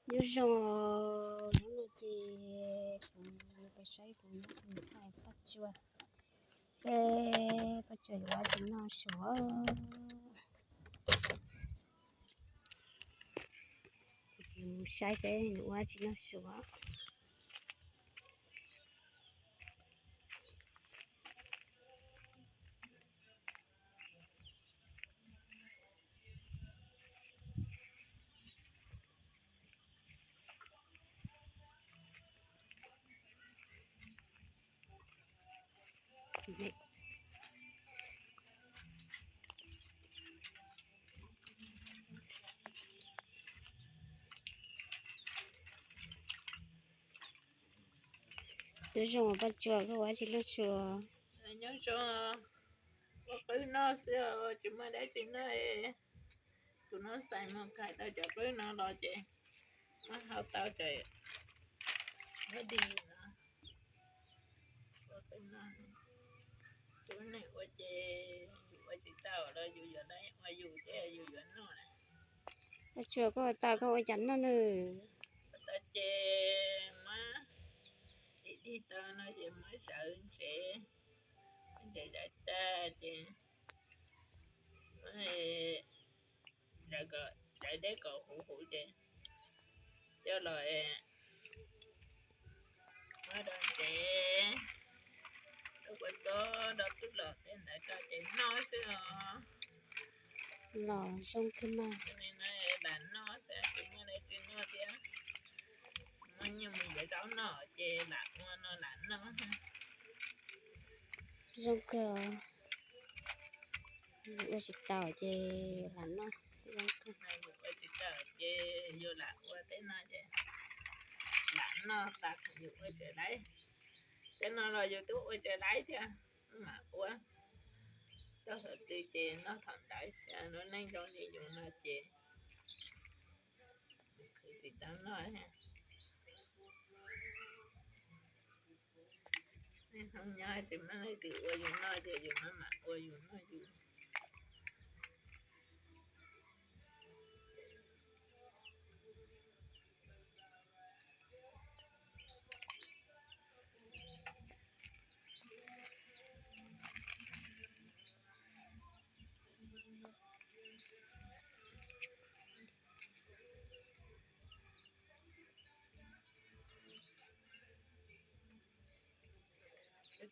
Nyob zoo, hnub no ces kuv yuav pais saib kuv tus ntxhais Paj Tsua, seb Paj Tsua yuav ua tsis noj su. Ces kuv mus saib seb nws ua tsis noj su. Nyob zoo Paj Tsua, koj ua tsis noj su? Nyob zoo, ua qwb noj xwb, tsis muaj dab tsi noj. Tus no xais mus kais tau cov qwb no los ces muab hau tau ces muab dig no. Ua qwb noj, tus neeg ua ces yus ua tsis tau los yus yuav ua yus thiab yus yuav noj. Paj Tsua, koj ua tau koj ua cas noj na? Ua tau ces muab dig dig tau no ces muab sawv ntsev, ntsev sawv tag ces muab sawv deb kom huv huv ces coj los muab rau ntsev, rau kua txob, rau tub los tej ntawd rau ces noj xwb os. Los zoo kawg mas. Lam noj xwb tsis muaj dab tsi noj thiab. Muaj nyiaj mus yuav zaub noj ces lam ua no lam noj. Zoo kawg, yus ua tsis tau ces lam noj. Yus ua tsis tau ces yus lam ua tej no ces lam noj tas yus ua tsis laib. Tej no los yus twb ua tsis laib thiab, mam ua. Txog thaum twg ces noj thaum ntawd, lub neej zoo li yus no ces tsis tau noj. Neej hnub nyob tsis muaj leej twg ua yus noj ces yus mam mam ua yus noj yus.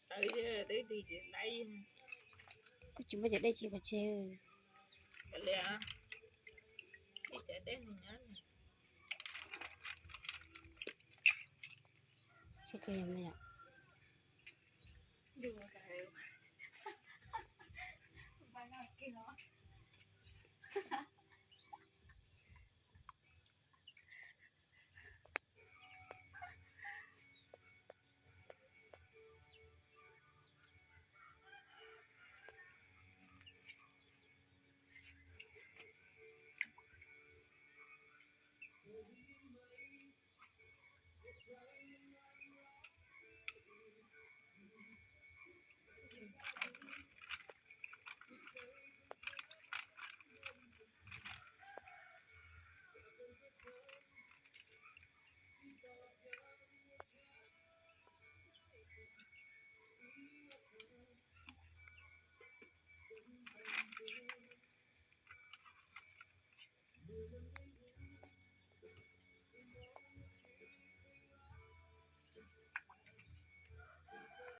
Tawv twb dig tsis laib. Koj tsis muab cov dej tsis pov tseg. Kav liam, ib cov dej nyob. Seb koj yog me yom.